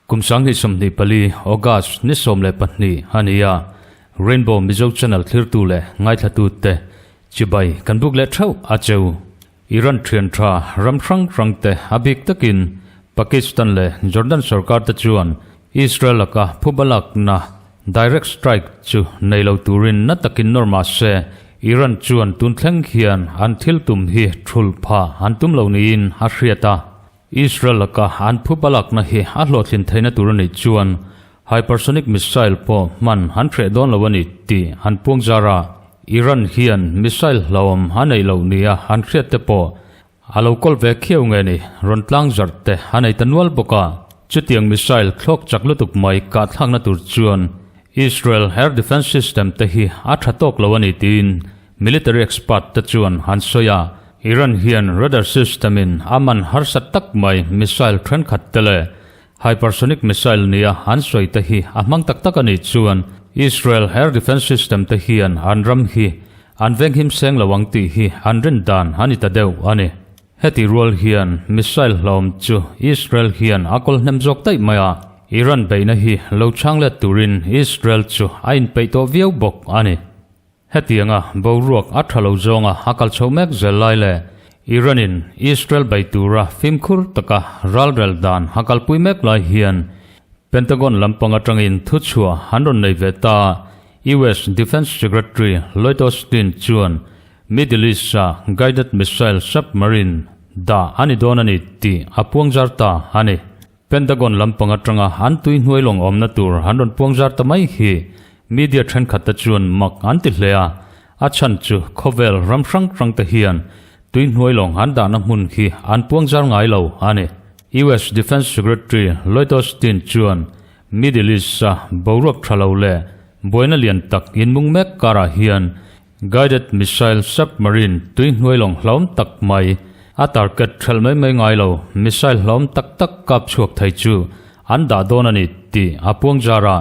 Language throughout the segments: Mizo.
Kum 2024 August ni 12 a ni a, Rainbow Mizo Channel thlirtu leh ngaithlatute chibai kan buk leh theuh a cheu. Iran thian tha ram hrang hrang te a bik takin Pakistan leh Jordan sorkar te chuan Israel laka phuba lakna direct strike chu nei lo turin na takin nawr mah se Iran chuan tun thleng hian an thil tum hi thulh phah an tum lo niin a hriat a. Israel laka an phuba lakna hi a hlawhtlin theihna tur a nih chuan hypersonic missile pawh hman an hreh dawn lo a ni tih an puang zar a. Iran hian missile hlauhawm a neih loh nia an hriat te pawh a lo kawl ve khiau nge ni, rawn tlang zarh te a nei ta nual bawk a. Chutiang missile thlawk chak lutuk mai kahthlakna tur chuan Israel air defence system te hi a tha tawk lo a ni tiin Military expert te chuan an sawi a, Iran hian radar system in a man harsa tak mai missile thenkhat te leh hypersonic missile nia an sawi te hi a hmang tak tak a nih chuan Israel air defence system te hian an ram hi an venghim seng lo ang tih hi an rin dan a ni ta deuh a ni. Heti rual hian missile hlawm chu Israel hian a kawl hnem zawk daih mai a, Iran beihna hi lo chhang let turin Israel chu a inpeih tawh viau bawk a ni. Hetianga boruak a tha lo zawnga a kal chho mek zel lai leh Iran-in Israel bei tura fimkhur taka ralrel dan a kalpui mek lai hian Pentagon lampang atangin thuchhuah an rawn nei ve ta. US Defence Secretary Lloyd Austin chuan Middle East-a guided missile submarine dah a ni dawn a ni tih a puangzar ta a ni. Pentagon lampang atanga an tui hnuai lawng awmna tur an rawn puang zar ta mai hi media thenkhat te chuan mak an ti hle a, a chhan chu khawvel ram hrang hrang te hian tui hnuai lawng an dahna hmun hi an puang zar ngai lo a ni. US Defence Secretary Lloyd Austin chuan Middle East-a boruak tha lo leh buaina lian tak inmung mek karah hian Guided missile submarine tui hnuai lawng hlauhawm tak mai, a target hrelh mai mai ngai lo, missile hlauhawm tak tak kap chhuak thei chu an dah dawn a ni tih a puang zar a.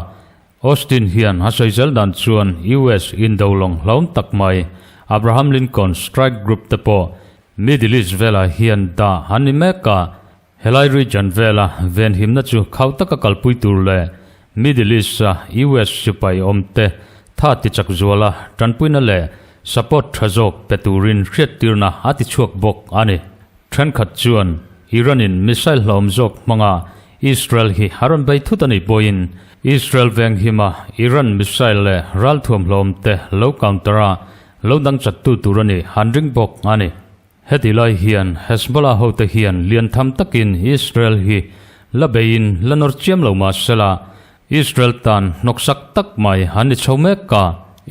Austin hian a sawi zel dan chuan US indo lawng hlauhawm tak mai, Abraham Lincoln Strike Group te pawh Middle East velah hian dah an ni mek a, Helai region vela venhimna chu khau taka kalpui tur leh Middle East-a US sipai awmte tha tichak zuala tanpuina leh support tha zawk pe turin hriattirna a ti chhuak bawk a ni. Thenkhat chuan Iran-in missile hlauhawm zawk hmanga Israel hi a rawn bei thut a nih pawhin Israel venghima Iran missile leh ralthuam hlauhawmte lo counter-a lo dangchattu tur a nih an ring bawk a ni. Heti lai hian Hezbollah hote hian lian tham takin Israel hi la beiin la nawr chiam lo mah sela, Israel tan hnawksak tak mai an ni chho mek a.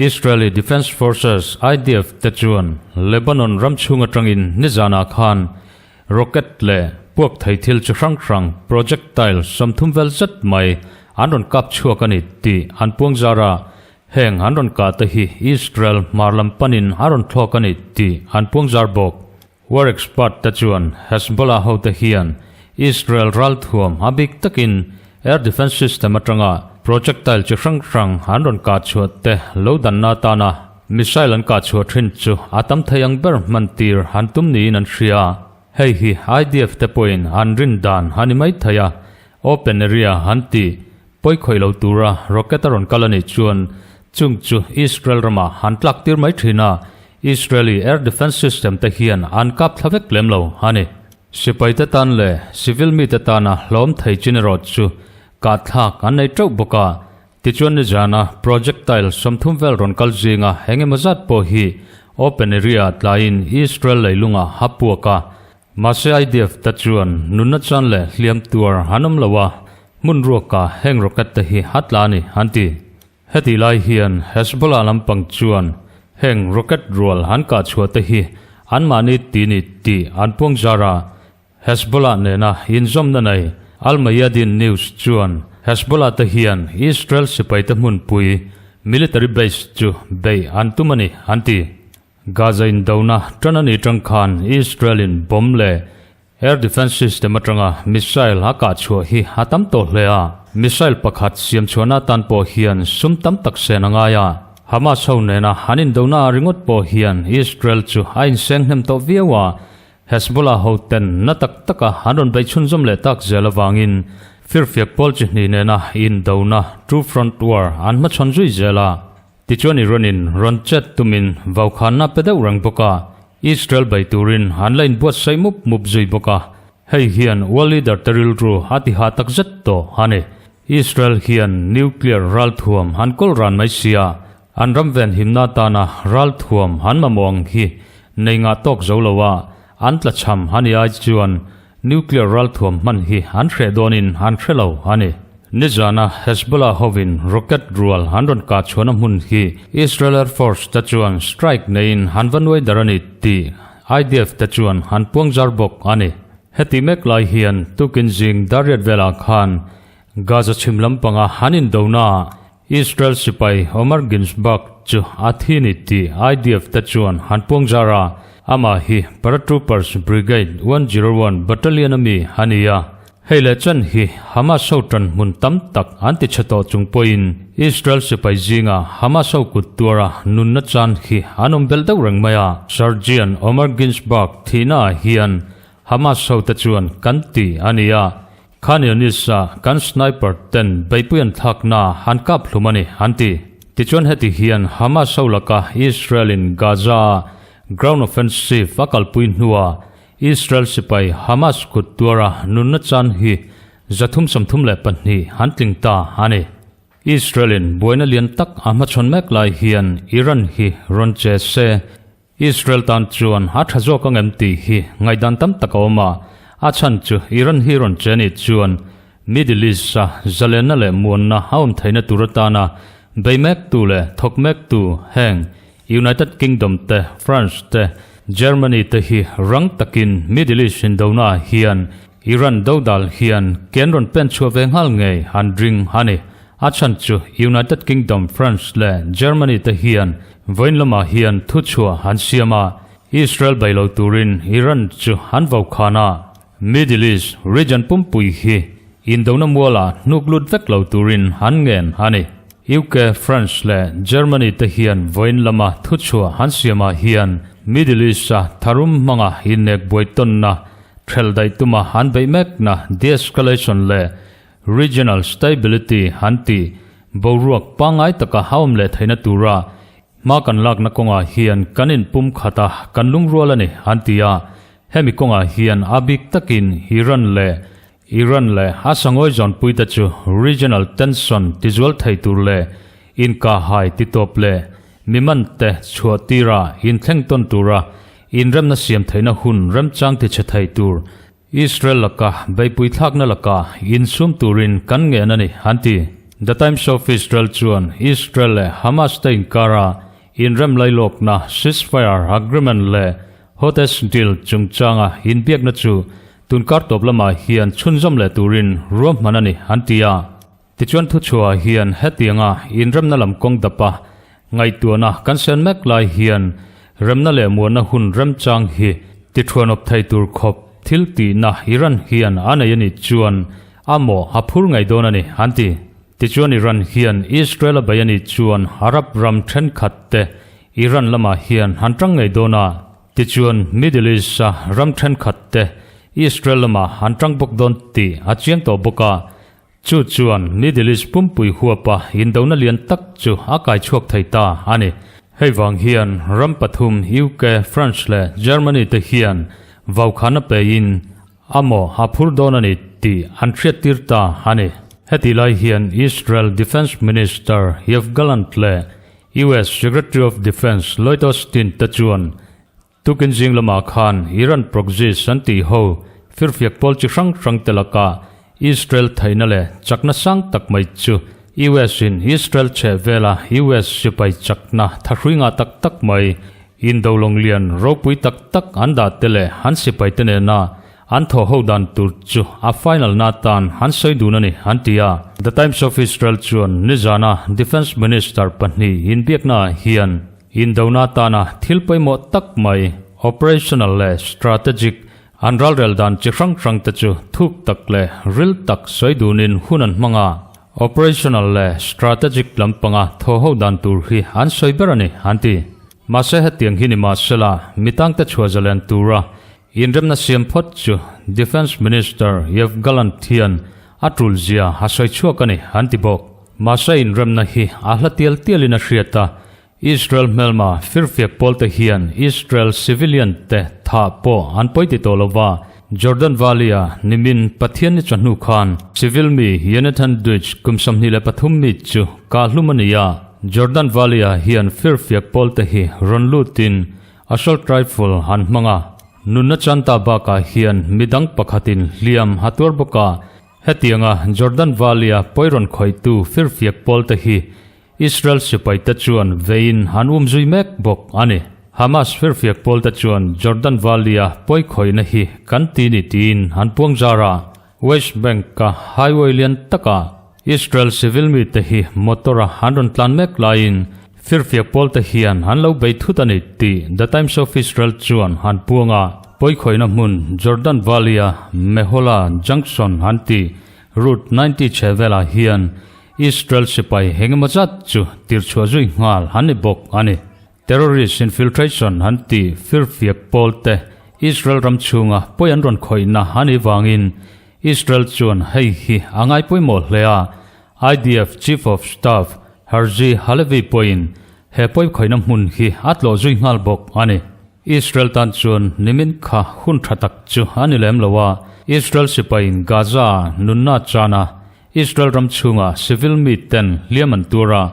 Israeli Defence Forces, IDF, te chuan Lebanon ram chhung atangin nizanah khan rocket leh puak thei thil chi hrang hrang, projectile, 30 vel zet mai an rawn kap chhuak a ni tih an puang zar a. Heng an rawn kah te hi Israel hmar lam panin a rawn thlawk a ni tih an puangzar bawk. War expert te chuan Hezbollah hote hian Israel ralthuam a bik takin air defence system atanga projectile chi hrang hrang an rawn kah chhuah te lo danna atana missile an kah chhuah thin chu a tam thei ang ber hman tir an tum niin an hria. Hei hi IDF te pawhin an rin dan a ni mai thei a, open area an tih Pawi khawih lo tura rocket a rawn kal a nih chuan chung chu Israel ramah han tlak tir mai thin a, Israeli air defence system te hian an kap thla vek lem lo a ni. Sipai te tan leh civil mite tana hlawm thei chin erawh chu kah thlak an nei teuh bawk a, tichuan nizana projectile 30 vel rawn kal zinga eng emaw zat pawh hi open area ah tlaiin Israel leilungah a puak a, Mahse IDF te chuan nunna chan leh hliam tuar an awm lo a, hmun ruaka heng rocket te hi a tla a ni an ti. Hetih lai hian Hezbollah lampang chuan heng rocket rual an kah chhuah te hi anmahni ti ni tih an puang zar a, Hezbollah nena inzawmna nei Al Mayadeen News chuan Hezbollah te hian Israel sipaite hmunpui military base chu beih an tum a ni an ti. Gaza indona tan a nih tang khan Israel-in bomb leh air defence system atanga missile a kah chhuah hi a tam tawh hle a. Missile pakhat siam chhuahna atan pawh hian sum tam tak sen a ngai a. Hamas ho nena an indona ringawt pawh hian Israel chu a inseng hnem tawh viau a, Hezbollah ho ten na tak taka an rawn beih chhunzawm leh tak zel avangin firfiak pawl chi hnih nena indona, two front war, an hmachhawn zui zel a. Tichuan Iran-in rawn chet tumin vaukhanna pe deuh reng bawk a, Israel bei turin an la inbuatsaih mup mup zui bawk a, hei hian world leader te rilru a ti hah takzet tawh a ni. Israel hian nuclear ralthuam an kawl ran mai sia, an ram venhimna atana ralthuam an mamawh ang hi nei ngah tawk zo lo a, an tlachham a ni ai chuan Nuclear ralthuam hman hi an hreh dawnin an hre lo a ni. Nizana Hezbollah hovin rocket rual an rawn kah chhuahna hmun hi Israel Air Force te chuan strike neiin an va nuai dar a ni tih IDF te chuan an puangzar bawk a ni. Heti mek lai hian tukin zing darriat velah khan Gaza chhim lampanga an indonaah Israel sipai Omar Ginsburg chu a thi ni tih IDF te chuan han puangzar a, amah hi Paratroopers Brigade 101 Battalion a mi a ni a. Hei leh chan hi Hamas ho tan hmun tam tak an ti chhe tawh chung pawhin Israel sipai zinga Hamas ho kut tuara nunna chan hi an awm belh deuh reng mai a. Sergeant Omar Ginsburg thihna ah hian Hamas ho te chuan kan ti a ni a, Khan Yunis-a kan sniper ten beipui an thlakna an kap hlum a ni, an ti. Tichuan heti hian Hamas ho laka Israel-in Gaza-a ground offensive a kalpui hnuah Israel sipai Hamas kut tuara nunna chan hi 332 an tling ta a ni. Israel-in buaina lian tak a hmachhawn mek lai hian Iran hi rawn che se, Israel tan chuan a tha zawk ang em tih hi ngaihdan tam tak a awm a, a chhan chu Iran hi rawn che anih chuan Middle East-a zalenna leh muanna a awm theihna tur atana bei mektu leh thawk mektu heng United Kingdom te, France te, Germany te hi rang takin Middle East indonaah hian Iran dodal hian ke an rawn pen chhuah ve nghal ngei an ring a ni. A chhan chu United Kingdom, France leh Germany te hian vawiin lamah hian thuchhuah an siam a, Israel bei lo turin Iran chu an vo khan a, Middle East region pumpui hi indona mualah hnuk lut vek lo turin an ngen a ni. UK, France leh Germany te hian vawiin lama thuchhuah an siamah hian Middle East-a tharum hmanga innek buai tawnna thelh daih tuma an beih mekna de-escalation leh Regional stability an tih boruak pangngai taka a awm leh theihna tura hma kan lakna kawngah hian kan inpum khat a, kan lungrual a ni, an ti a. Hemi kawngah hian a bik takin Iran leh Iran leh a sangawi zawnpuite chu regional tension tizual thei tur leh inkahhai titawp leh mimante chhuah tira inthleng tawn tura inremna siam theihna hun remchang tichhe thei tur Israel laka beihpui thlakna laka insum turin kan ngen a ni, an ti. The Times of Israel chuan Israel leh Hamas te inkara inrem lailawkna ceasefire agreement leh hostage deal chungchanga inbiakna chu tunkar tawp lamah hian chhunzawm leh turin ruahman a ni, an ti a. Tichuan thuchhuah hian hetianga inremna lam kawng dapa ngaihtuahna kan sen mek lai hian remna leh muanna hun remchang hi tithuanawp thei tur khawp thil tihna Iran hian a nei a nih chuan a mawh a phur ngei dawn a ni, an ti. Tichuan Iran hian Israel a bei a nih chuan Arab ram thenkhat te Iran lamah hian an tang ngei dawn a, tichuan Middle East-a ram thenkhat te Israel lamah an tang bawk dawn tih a chiang tawh bawk a. Chu chuan Middle East pumpui huapa indona lian tak chu a kai chhuak thei ta a ni. Hei vang hian ram pathum UK, France leh Germany te hian vaukhana peiin a maw a phur dawn a ni tih an hriattir ta a ni. Heti lai hian Israel Defence Minister Yoav Gallant leh US Secretary of Defence Lloyd Austin te chuan Tukin zing lamah khan Iran proxies an tih ho firfiak pawl chi hrang hrang te lakah Israel theihna leh chakna sang tak mai chu US in Israel chheh vela US sipai chakna thahrui ngah tak tak mai indo lawng lian ropui tak tak an dah te leh an sipai te nena an thaw ho dan tur chu a final na tan an sawi dun a ni an ti a. The Times of Israel chuan nizana Defence Minister pahnih inbiaknaah hian Indona tana thil pawimawh tak mai, operational leh strategic, an ralrel dan chi hrang hrang te chu thuk tak leh ril tak sawi dunin hun an hmang a. Operational leh strategic lampanga thawhho dan tur hi an sawi ber a ni, an ti. Mahse hetiang hi ni mahsela mitangte chhuah zalen tura inremna siam phawt chu Defence Minister Yoav Gallant hian a tul zia a sawi chhuak a ni, an ti bawk. Mahse inremna hi a hla tial tialin a hriat a, Israel hmelma firfiak pawlte hian Israel civilian te thah pawh an pawi ti tawh lo va, Jordan Valley-a nimin Pathianni chawhnu khan civil mi Yonathan Deutsch kum 23 mi chu kahhlum a ni a, Jordan Valley-a hian firfiak pawlte hi rawn lutin assault rifle an hmang a, nunna chanta bakah hian midang pakhatin hliam a tuar bawk a, hetianga Jordan Valley-a pawi rawn khawihtu firfiak pawlte hi Israel sipaite chuan veiin an umzui mek bawk a ni. Hamas firfiak pawlte chuan Jordan Valley-a pawikhawihna hi kan ti ni tiin an puang zar a. West Bank-a highway lian takah Israel civil mite hi motor-a an rawn tlan mek laiin firfiak pawlte hian an lo bei thut a ni tih The Times of Israel chuan an puang a. Pawikhawihna hmun Jordan Valley-a Mehola Junction an tih Route 90 chhe velah hian Israel sipai engemaw zat chu tirchhuah zui nghal an ni bawk a ni. Terrorist infiltration an tih firfiak pawl te Israel ram chhunga pawi an rawn khawihna a nih vangin Israel chuan hei hi a ngai pawimawh hle a, IDF Chief of Staff Herzi Halevi pawhin he pawi khawihna hmun hi a tlawh zui nghal bawk a ni. Israel tan chuan nimin kha hun tha tak chu a ni lem lo a, Israel sipaiin Gaza nunna chana Israel ram chhunga civil mi ten hliam an tuar a,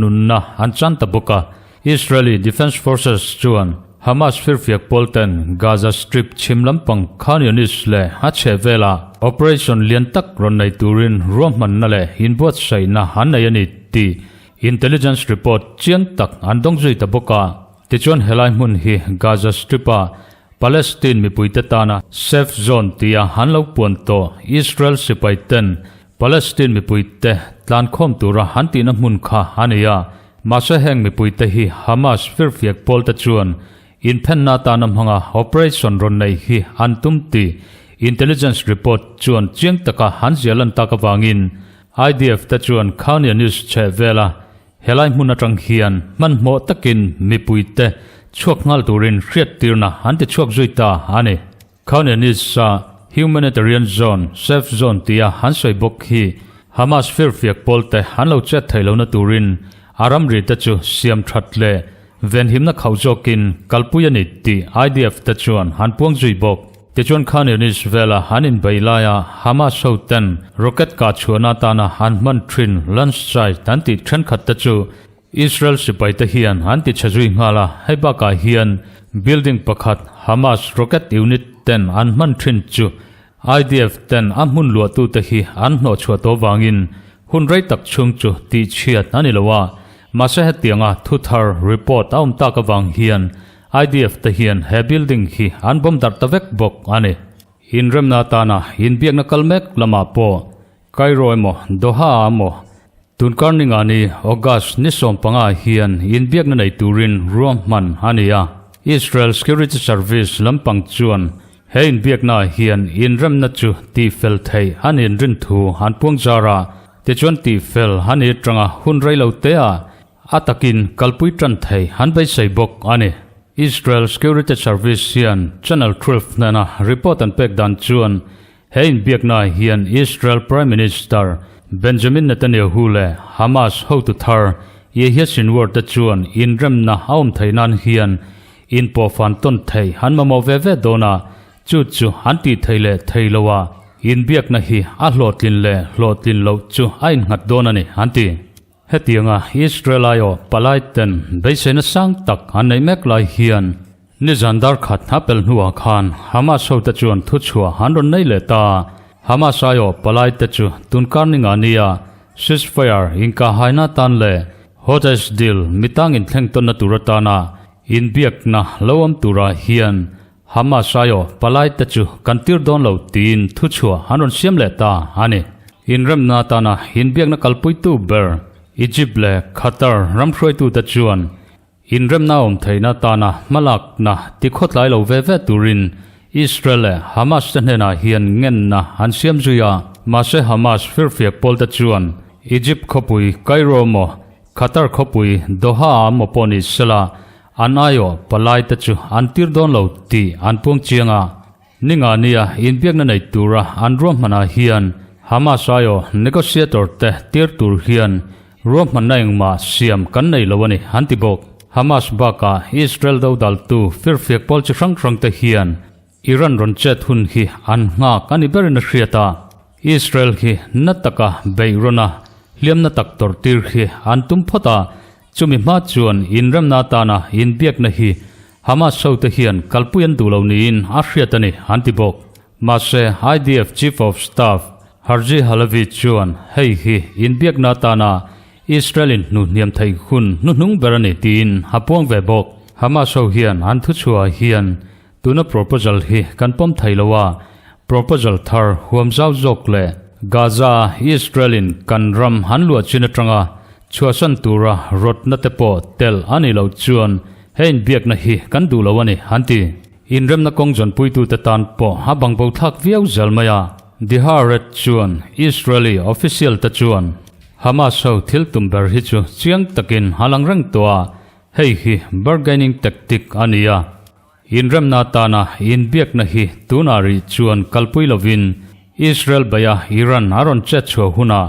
nunna an chan ta bawk a. Israeli Defence Forces chuan Hamas firfiak pawl ten Gaza Strip chhim lampang Khan Younis leh a chheh velah operation lian tak rawn nei turin ruahmanna leh inbuatsaihna an nei a ni tih intelligence report chiang tak an dawng zui ta bawk a. Tichuan helai hmun hi Gaza Strip-a Palestine mipuite tana safe zone tia an lo puan tawh Israel sipai ten Palestine mipuite tlankhawm tura an tihna hmun kha a ni a. Mahse heng mipuite hi Hamas firfiak pawlte chuan inphenna atana hmanga operation rawn nei hi an tum tih intelligence report chuan chiang taka an ziah lan tak avangin IDF te chuan Khan Younis chhehvela Helai hmun atang hian hmanhmawh takin mipuite chhuak nghal turin hriattirna an ti chhuak zui ta a ni. Khan Younis-a Humanitarian Zone, Safe Zone tia an sawi bawk hi Hamas firfiak pawlte an lo chet theih lohna turin a ramri te chu siam that leh venhimna khauh zawkin kalpui a ni tih IDF te chuan an puang zui bawk. Tichuan Khan Younis vela an inbeih laia Hamas ho ten rocket kah chhuahna atana an hman thin launch site an tih thenkhat te chu Israel sipai te hian an ti chhe zui nghal a, hei bakah hian building pakhat Hamas rocket unit ten an hman thin chu IDF ten a hmun luahtu te hi an hnawh chhuah tawh vangin hun rei tak chhung chu tih chhiat a ni lo a, mahse hetianga thuthar report a awm tak avang hian IDF te hian he building hi an bomb darh ta vek bawk a ni. Inremna atana inbiakna kal mek lamah pawh Cairo emaw Doha ah emaw tunkar ninga ni August ni 15 ah hian inbiakna nei turin ruahman a ni a. Israel Security Service lampang chuan he inbiakna ah hian inremna chu tihfel theih a ni inrin thu an puang zar a, tichuan tihfel a ni atanga hun rei lo te ah A takin kalpui tan thei an beisei bawk a ni. Israel Security Service hian Channel 12 hnena report an pek dan chuan he inbiakna hian Israel Prime Minister Benjamin Netanyahu leh Hamas hotu thar Yehya Sinwar te chuan inremna a awm theih nan hian inpawhfan tawn thei an mamawh ve ve dawn a, chu chu an tih thei leh thei lo a, inbiakna hi a hlawhtlin leh hlawhtlin loh chu a innghat dawn a ni, an ti. Hetianga Israel aiawh palai ten beiseina sang tak an neih mek lai hian nizan dar khat a pel hnuah khan Hamas hote chuan thuchhuah an rawn nei leh ta. Hamas aiawh palai te chu tunkar ninga nia ceasefire inkahhaina atan leh hostage deal mitang inthleng tawnna tur atana inbiakna lo awm turah hian Hamas aiawh palai te chu kan tir dawn lo tiin thuchhuah an rawn siam leh ta a ni. Inremna atana inbiakna kalpuitu ber Egypt leh Qatar ram hruaitute chuan inremna awm theihna atana hmalakna tikhawtlai lo ve ve turin Israel leh Hamas te hnenah hian ngenna an siam zui a. Mahse Hamas firfiak pawlte chuan. Egypt khawpui Cairo maw, Qatar khawpui Doha ah maw pawh ni sela, an aiawh palai te chu an tir dawn lo tih an puang chiang a. Ninga nia inbiakna nei tura an ruahmanah hian Hamas aiawh negotiator te tir tur hian ruahmanna engmah siam kan nei lo a ni, an ti bawk. Hamas bakah Israel dodaltu firfiak pawl chi hrang hrang te hian Iran rawn chet hun hi an nghak a ni berin a hriat a, Israel hi na taka beih rawn a, hliamna tak tawrh tir hi an tum phawt a, chumi hma chuan inremna atana inbiakna hi Hamas hote hian kalpui an duh lo niin a hriat a ni, an ti bawk. Mahse, IDF Chief of Staff Herzi Halevi chuan hei hi inbiakna atana Israel-in hnuhhniam theih hun hnuhnung ber a ni tiin a puang ve bawk. Hamas ho hian an thuchhuah hian Tuna proposal hi kan pawm thei lo a, proposal thar huam zau zawk leh Gaza Israel-in kan ram han luah chin atanga chhuahsan tura rawtna te pawh telh a nih loh chuan he inbiakna hi kan duh lo a ni, an ti. Inremna kawng zawnpuitute tan pawh a bangbo thlak viau zel mai a. The Haaretz chuan Israeli official te chuan Hamas ho thil tum ber hi chu chiang takin a lang reng tawh a, hei hi bargaining tactic a ni a. Inremna atana inbiakna hi tunah rih chuan kalpui lovin Israel beia Iran a rawn chet chhuah hunah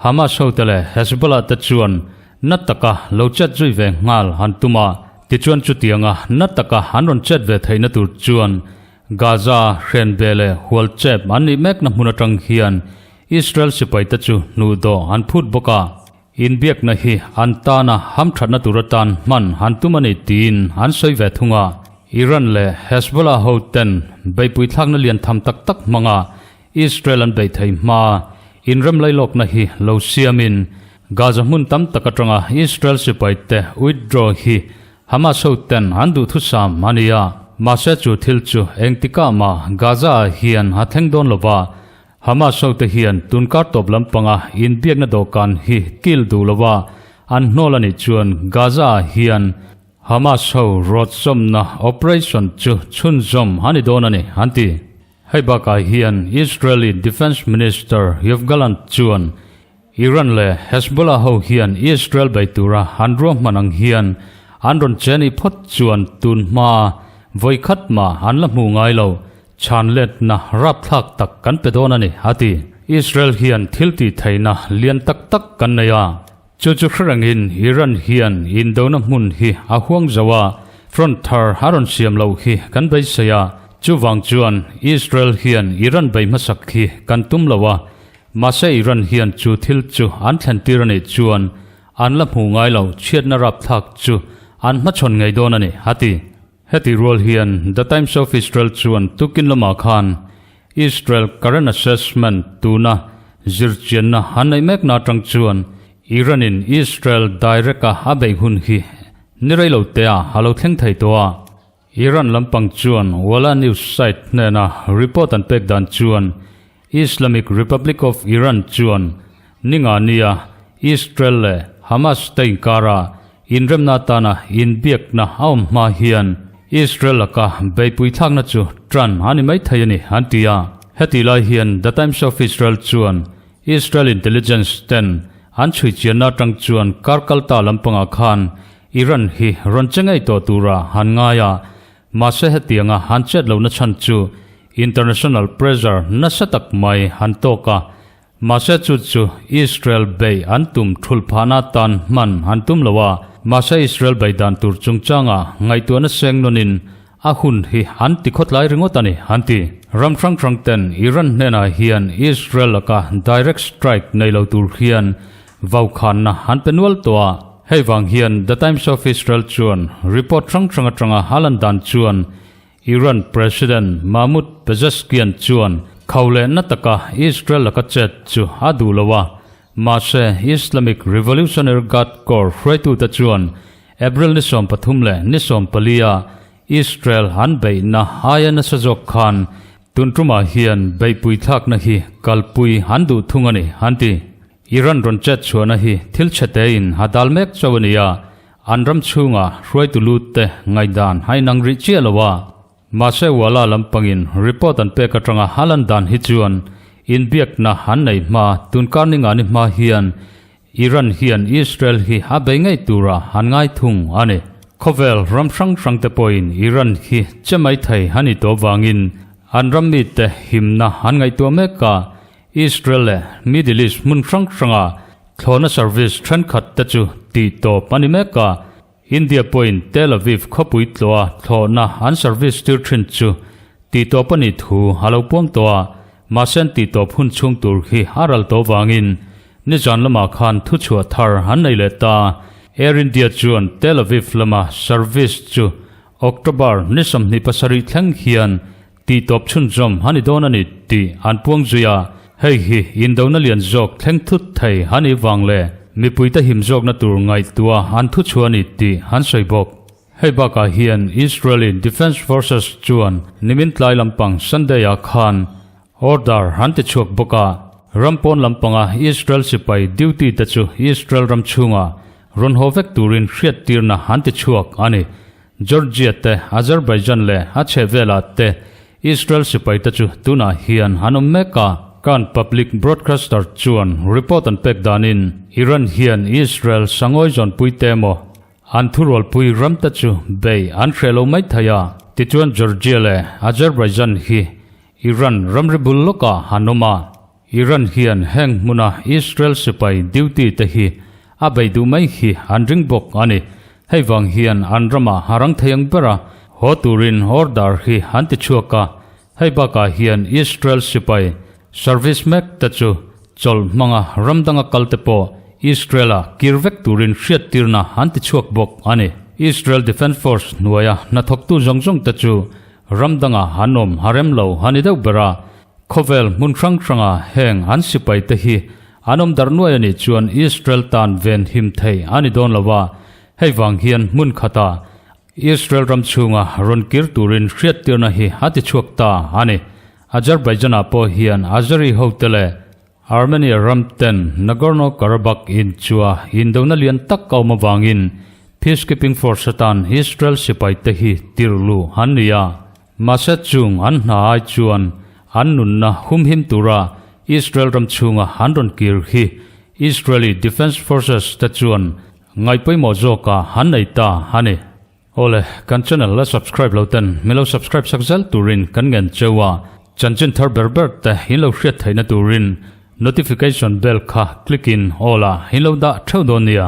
Hamas hote leh Hezbollah te chuan na taka lo chet zui ve nghal han tum a, tichuan chutianga na taka an rawn chet ve theihna tur chuan Gaza hren ve leh hual chep an nih mekna hmun atang hian Israel sipaite chu hnuhdawh an phut bawk a. Inbiakna hi an tana hamthatna tur atan hman han tum a ni tiin an sawi ve thung a. Iran leh Hezbollah ho ten beihpui thlakna lian tham tak tak hmanga Israel an beih thei hma inrem lailawkna hi lo siamin Gaza hmun tam tak atanga Israel sipaite withdraw hi Hamas ho ten an duhthusam a ni a. Mahse chu thil chu engtikah mah Gaza ah hian a thleng dawn lova, Hamas hote hian tunkar tawp lampanga inbiakna dawhkan hi kil duh lova an hnawl a nih chuan Gaza-ah hian Hamas ho rawt zawmna operation chu chhunzawm a ni dawn a ni, an ti. Hei bakah hian Israeli Defence Minister Yoav Gallant chuan Iran leh Hezbollah ho hian Israel bei tura an ruahman ang hian an rawn che nih phawt chuan tun hma vawi khat mah an la hmuh ngai lo, chhan letna rapthlak tak kan pe dawn a ni, a ti. Israel hian thil tih theihna lian tak tak kan nei a, chu chu hre rengin Iran hian indona hmun hi a huang zo a, front thar a rawn siam loh hi kan beisei a, chuvang chuan Israel hian Iran bei hmasak hi kan tum lo a, Mahse Iran hian chu thil chu an thlen tir a nih chuan an la hmuh ngai lo chhiatna rapthlak chu an hmachhawn ngei dawn a ni, a ti. Heti rual hian The Times of Israel chuan tukin lamah khan Israel current assessment tuna zirchianna an neih mekna atang chuan Iran-in Israel direct-a a beih hun hi ni rei lo teah a lo thleng thei tawh a. Iran lampang chuan Walla News site hnena report an pek dan chuan Islamic Republic of Iran chuan ninga nia Israel leh Hamas te inkara inremna atana inbiakna a awm hma hian Israel laka beihpui thlakna chu tan a ni mai thei a ni an ti a. Hetih lai hian The Times of Israel chuan Israel intelligence ten an chhui chianna atang chuan kar kalta lampangah khan Iran hi rawn che ngei tawh tura han ngai a, mahse hetianga han chet lohna chhan chu international pressure nasa tak mai han tawk a, mahse chu chu Israel bei an tum thulh phahna tan hman an tum lo a, mahse Israel bei dan tur chungchanga ngaihtuahna seng nawnin a hun hi an ti khawtlai ringawt a ni, an ti. Ram hrang hrang ten Iran hnenah hian Israel laka direct strike nei lo tur hian Vaukhanna an pe nual tawh a, hei vang hian The Times of Israel chuan report hrang hrang atanga a lan dan chuan Iran President Mahmoud Pezeshkian chuan khau leh na taka Israel laka chet chu a duh lo a, mahse Islamic Revolutionary Guard Corps hruaitute chuan April ni 13 leh ni 14 a Israel an beihna aia nasa zawk khan tun tumah hian beihpui thlakna hi kalpui an duh thung a ni, an ti. Iran rawn chet chhuahna hi thil chhe tein a dal mek chauh a ni a, an ram chhunga hruaitu lut te ngaihdan a inang rih chiah lo a. Mahse Walla lampangin report an pek atanga a lan dan hi chuan inbiakna an nei hma tunkar ni ngani hma hian. Iran hian Israel hi a bei ngei tura an ngai thung a ni. Khawvel ram hrang hrangte pawhin Iran hi che mai thei a ni tawh vangin an ram mite himna an ngaihtuah mek a, Israel leh Middle East hmun hrang hranga thlawhna service thenkhat te chu tih tawp a ni mek a, India pawhin Tel Aviv khawpui tlawha thlawhna an service tir thin chu tih tawp a nih thu a lo puang tawh a, mahse an tih tawp hun chhung tur hi a ral tawh vangin nizan lamah khan thuchhuah thar an nei leh ta. Air India chuan Tel Aviv lama service chu October ni 27 thleng hian Tih tawp chhunzawm a ni dawn a ni tih an puang zui a, hei hi indona lian zawk thleng thut thei a nih vang leh mipuite him zawkna tur ngaihtuah an thu chhuah a ni tih an sawi bawk. Hei bakah hian Israeli Defence Forces chuan nimin tlai lampang Sunday-ah khan order an ti chhuak bawk a, ram pawn lampanga Israel sipai duty te chu Israel ram chhunga rawn haw vek turin hriattirna an ti chhuak a ni. Georgia te, Azerbaijan leh a chhehvelah te Israel sipaite chu tunah hian an awm mek a. Kan public broadcaster chuan report an pek danin Iran hian Israel sangawi zawnpui te emaw an thurualpui ramte chu bei an hreh lo mai thei a. Tichuan Georgia leh Azerbaijan hi Iran ramri bul lawkah an awm a. Iran hian heng hmuna Israel sipai duty te hi a bei duh mai hi an ring bawk a ni. Hei vang hian an ramah a rang thei ang bera haw turin order hi an ti chhuak a. Hei bakah hian Israel sipai service mek te chu chawlh hmanga ram danga kal te pawh Israel-a kir vek turin hriattirna an ti chhuak bawk a ni. Israel Defence Force hnuaia hnathawktu zawng zawng te chu ram danga an awm a rem lo a ni deuh ber a. Khawvel hmun hrang hranga heng an sipai te hi an awm darh nuai a nih chuan Israel tan ven him thei a ni dawn lo a, hei vang hian hmun khata Israel ram chhunga rawn kir turin hriattirna hi a ti chhuak ta a ni. Azerbaijan-ah pawh hian Azeri hote leh Armenia ram ten Nagorno-Karabakh in chua indona lian tak a awm avangin peacekeeping force atan Israel sipai te hi tirh luh an ni a. Mahse chung an hna ai chuan an nunna humhim tura Israel ram chhunga an rawn kir hi Israeli Defence Forces te chuan ngaihpawimawh zawkah an nei ta a ni. Awle, kan channel la subscribe lo ten min lo subscribe sak zel turin kan ngen cheu a, chanchin thar ber ber te in lo hriat theihna turin notification bell kha click in all ah in lo dah theuh dawn nia.